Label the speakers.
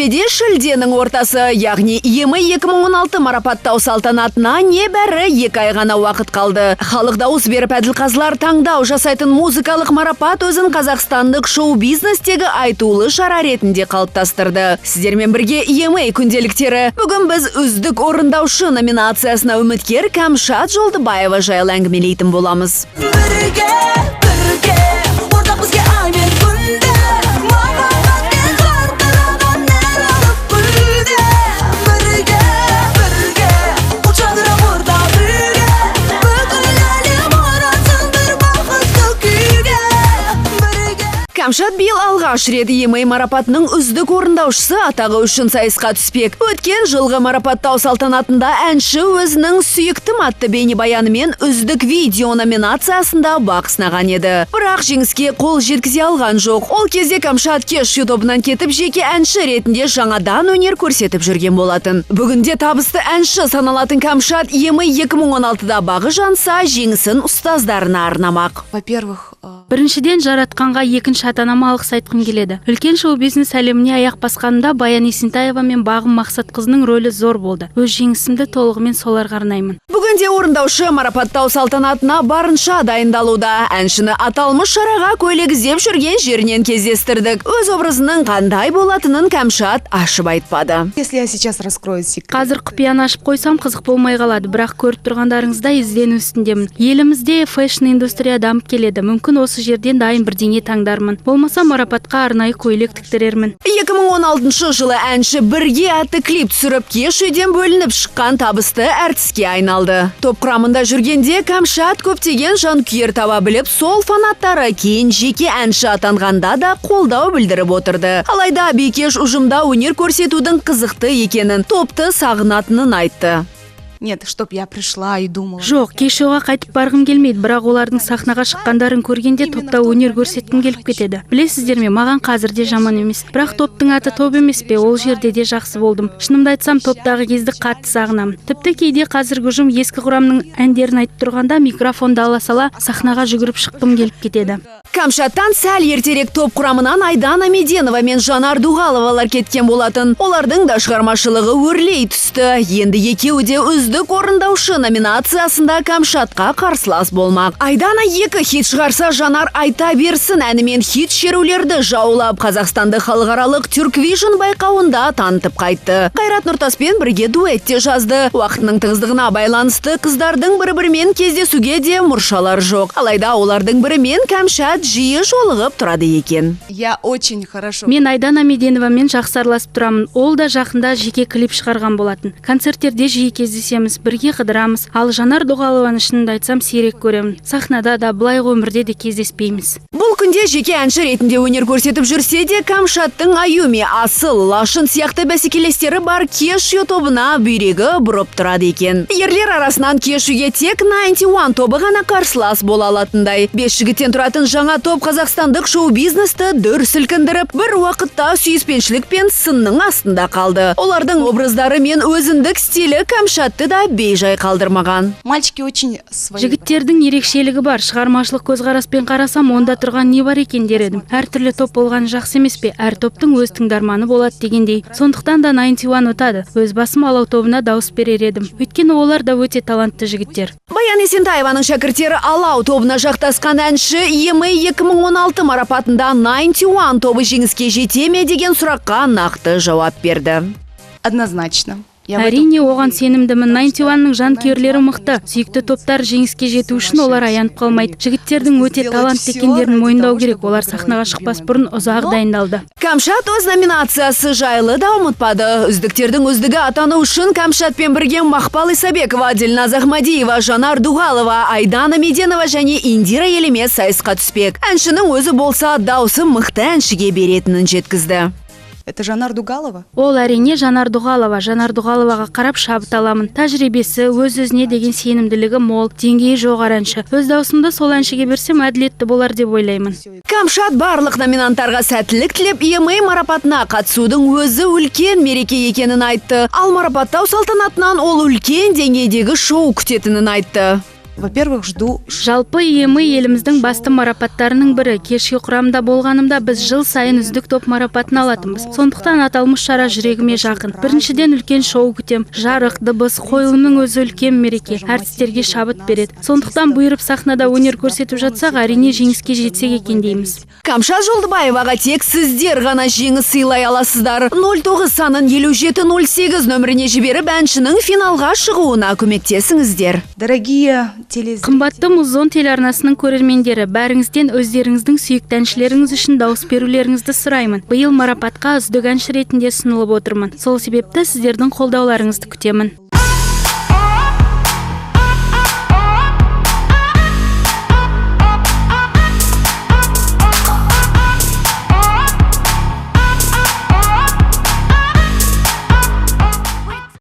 Speaker 1: Ақтөбеде шілденің ортасы, яғни EMA 2016 марапаттау салтанатына небәрі 2 ай ғана уақыт қалды. Халық дауыс беріп, әділқазылар таңдау жасайтын музыкалық марапат өзін қазақстандық шоу-бизнестегі айтулы шара ретінде қалыптастырды. Сіздермен бірге EMA күнделіктері. Бүгін біз «Үздік орындаушы» номинациясына үміткер Кәмшат Жолдыбаева жайлы әңгімелейтін боламыз.
Speaker 2: Бірге, бірге, ортақ бізге ай мен күнде, махаббатпен жарқыраған әр алып гүлде. Бірге, бірге, от жадырап орда бірге, бүкіл әлем орансын бір бақытты күйге. Бірге.
Speaker 1: Кәмшат биыл алғаш рет EMA марапатының үздік орындаушысы атағы үшін сайысқа түспек. Өткен жылғы марапаттау салтанатында әнші өзінің «Сүйіктім» атты бейнебаянымен «Үздік видео» номинациясында бақ сынаған еді. Бірақ жеңіске қол жеткізе алған жоқ. Ол кезде Кәмшат Кешью тобынан кетіп, жеке әнші ретінде жаңадан өнер көрсетіп жүрген болатын. Бүгінде табысты әнші саналатын Кәмшат EMA 2016-да бағы жанса, жеңісін ұстаздарына арнамақ.
Speaker 2: Во-первых,
Speaker 3: Біріншіден, Жаратқанға, екінші ата анама алғыс айтқым келеді. Үлкен шоу бизнес әлеміне аяқ басқанымда Баян Есентаева мен Бағым Мақсатқызының рөлі зор болды. Өз жеңісімді толығымен соларға арнаймын.
Speaker 1: Бүгінде орындаушы марапаттау салтанатына барынша дайындалуда. Әншіні аталмыш шараға көйлек іздеп жүрген жерінен кездестірдік. Өз образының қандай болатынын Кәмшат ашып айтпады.
Speaker 4: Если я сейчас раскрою секрет.
Speaker 3: Қазір құпияны ашып қойсам, қызық болмай қалады. Бірақ көріп тұрғандарыңыздай, іздену үстіндемін. Елімізде фэшн индустрия дамып келеді. Мүмкін, осы жерден дайын бірдеңе таңдармын, болмаса марапатқа арнайы көйлек тіктірермін.
Speaker 1: 2016 жылы әнші «Бірге» атты клип түсіріп, Кешьюден бөлініп шыққан табысты әртіске айналды. Топ құрамында жүргенде Кәмшат көптеген жанкүйер таба біліп, сол фанаттары кейін жеке әнші атанғанда да қолдау білдіріп отырды. Алайда бикеш ұжымда өнер көрсетудің қызықты екенін, топты сағынатынын айтты.
Speaker 4: Нет, чтоб я пришла и думала.
Speaker 3: Жоқ, Кешьюға қайтып барғым келмейді. Бірақ олардың сахнаға шыққандарын көргенде топта өнер көрсеткім келіп кетеді. Білесіздер ме, маған қазір де жаман емес. Бірақ топтың аты топ емес пе? Ол жерде де жақсы болдым. Шынымды айтсам, топтағы кезді қатты сағынамын. Тіпті кейде қазіргі ұжым ескі құрамның әндерін айтып тұрғанда, микрофонды ала сала сахнаға жүгіріп шыққым келіп кетеді.
Speaker 1: Кәмшаттан сәл ертерек топ құрамынан Айдана Меденова мен Жанар Дұғаловалар кеткен болатын. Олардың да шығармашылығы өрлей түсті. Енді екеуі де «Үздік орындаушы» номинациясында Кәмшатқа қарсылас болмақ. Айдана екі хит шығарса, Жанар «Айта берсін» әнімен хит шерулерді жаулап, Қазақстанды халықаралық Түрквижн байқауында танытып қайтты. Қайрат Нұртаспен бірге дуэтте жазды. Уақытының тығыздығына байланысты қыздардың бір-бірімен кездесуге де мұршалар жоқ. Алайда олардың бірімен Кәмшат жиі жолығып тұрады екен.
Speaker 4: Я очень хорошо.
Speaker 3: Мен Айдана Меденовамен жақсы араласып тұрамын. Ол да жақында жеке клип шығарған болатын. Концерттерде жиі кездесеміз, бірге қыдырамыз. Ал Жанар Дұғалованы, шынымды айтсам, сирек көремін. Сахнада да, былайғы өмірде де кездеспейміз.
Speaker 1: Бұл күнде жеке әнші ретінде өнер көрсетіп жүрсе де, Кәмшаттың Аюми, Асыл, Лашын сияқты бәсекелестері бар Кешью тобына бүйрегі бұрып тұрады екен. Ерлер арасынан Кешьюге тек 91 тобы ғана қарсылас бола алатындай. Бес жігіттен тұратын жаңа топ қазақстандық шоу-бизнесті дүр сілкіндіріп, бір уақытта сүйіспеншілік пен сынның астында қалды. Олардың образдары мен өзіндік стилі Кәмшатты да бейжай қалдырмаған.
Speaker 4: Мальчики очень свои.
Speaker 3: Жігіттердің ерекшелігі бар. Шығармашылық көзқараспен қарасам, онда тұрған не бар екен дер едім. Әртүрлі топ болғаны жақсы емес пе? Әр топтың өз тыңдарманы болады дегендей. Сондықтан да 91 ұтады. Өз басым Алау тобына дауыс берер едім, өйткені олар да өте талантты жігіттер.
Speaker 1: Баян Есентаеваның шәкірттері Алау тобына жақтасқан әнші EMA 2016 марапатында 91 тобы жеңіске жете ме деген сұраққа нақты жауап берді.
Speaker 4: Однозначно. Я в этом
Speaker 3: Әрине, оған сенімдімін. 91-ның жанкүйерлері мықты. Сүйікті топтар жеңіске жету үшін олар аянып қалмайды. Жігіттердің өте талантты екендерін мойындау керек. Олар сахнаға шықпас бұрын ұзақ дайындалды.
Speaker 1: Кәмшат өз номинациясы жайлы да ұмытпады. Үздіктердің үздігі атану үшін Кәмшатпен бірге Мақпал Исабекова, Дильназ Ахмадиева, Жанар Дұғалова, Айдана Меденова және Индира Елемес сайысқа түспек. Әншінің өзі болса, даусы мықты әншіге беретінін жеткізді.
Speaker 4: Это Жанар Дугалова?
Speaker 3: Ол, әрине, Жанар Дұғалова. Жанар Дұғаловаға қарап шабыт аламын. Тәжірибесі, өз өзіне деген сенімділігі мол, деңгейі жоғары әнші. Өз даусымды сол әншіге берсем, әділетті болар деп ойлаймын.
Speaker 1: Кәмшат барлық номинанттарға сәттілік тілеп, EMA марапатына қатысудың өзі үлкен мереке екенін айтты. Ал марапаттау салтанатынан ол үлкен деңгейдегі шоу күтетінін айтты.
Speaker 4: Во-первых, жду
Speaker 3: Жалпы, EMI еліміздің басты марапаттарының бірі. Кешью құрамында болғанымда, біз жыл сайын үздік топ марапатын алатынбыз. Сондықтан аталмыш шара жүрегіме жақын. Біріншіден, үлкен шоу күтем. Жарық, дыбыс, қойылымның өзі үлкен мереке, әртістерге шабыт береді. Сондықтан бұйырып, сахнада өнер көрсетіп жатсақ, әрине, жеңіске жетсек екен дейміз.
Speaker 1: Камшат Жолдыбаеваға тек сіздер ғана жеңіс сыйлай аласыздар. 09 санын 5708 нөміріне жіберіп, әншінің финалға шығуына көмектесіңіздер.
Speaker 4: Дорогие телезрители,
Speaker 3: Қымбатты Музон телеарнасының көрермендері, бәріңізден өздеріңіздің сүйікті әншілеріңіз үшін дауыс берулеріңізді сұраймын. Биыл марапатқа үздік әнші ретінде ұсынылып отырмын. Сол себепті сіздердің қолдауларыңызды күтемін.